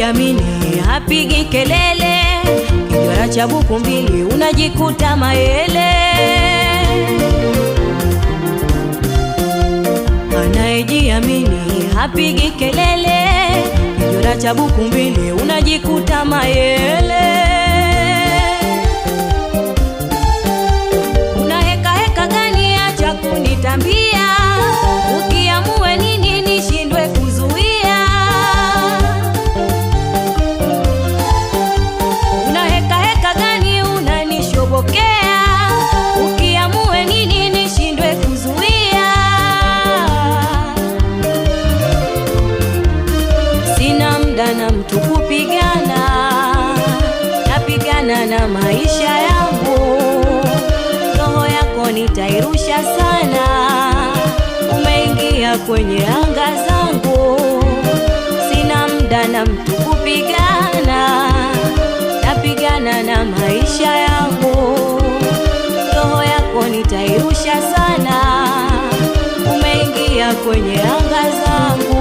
Anayejiamini hapigi kelele, kijwara cha buku mbili unajikuta mayele. Anayejiamini hapigi kelele, kijwara cha buku mbili unajikuta mayele. Una heka heka gani acha kunitambia, ukiamue nini nishindwe kuzuia. Una heka heka gani unanishobokea, ukiamue nini nishindwe kuzuia. Sina muda na mtu kupigana, napigana na maisha yangu. Roho yako nitairusha sana, umeingia kwenye anga zangu. Sina muda na mtu kupigana, napigana na maisha yangu. Roho yako nitairusha sana, umeingia kwenye anga zangu.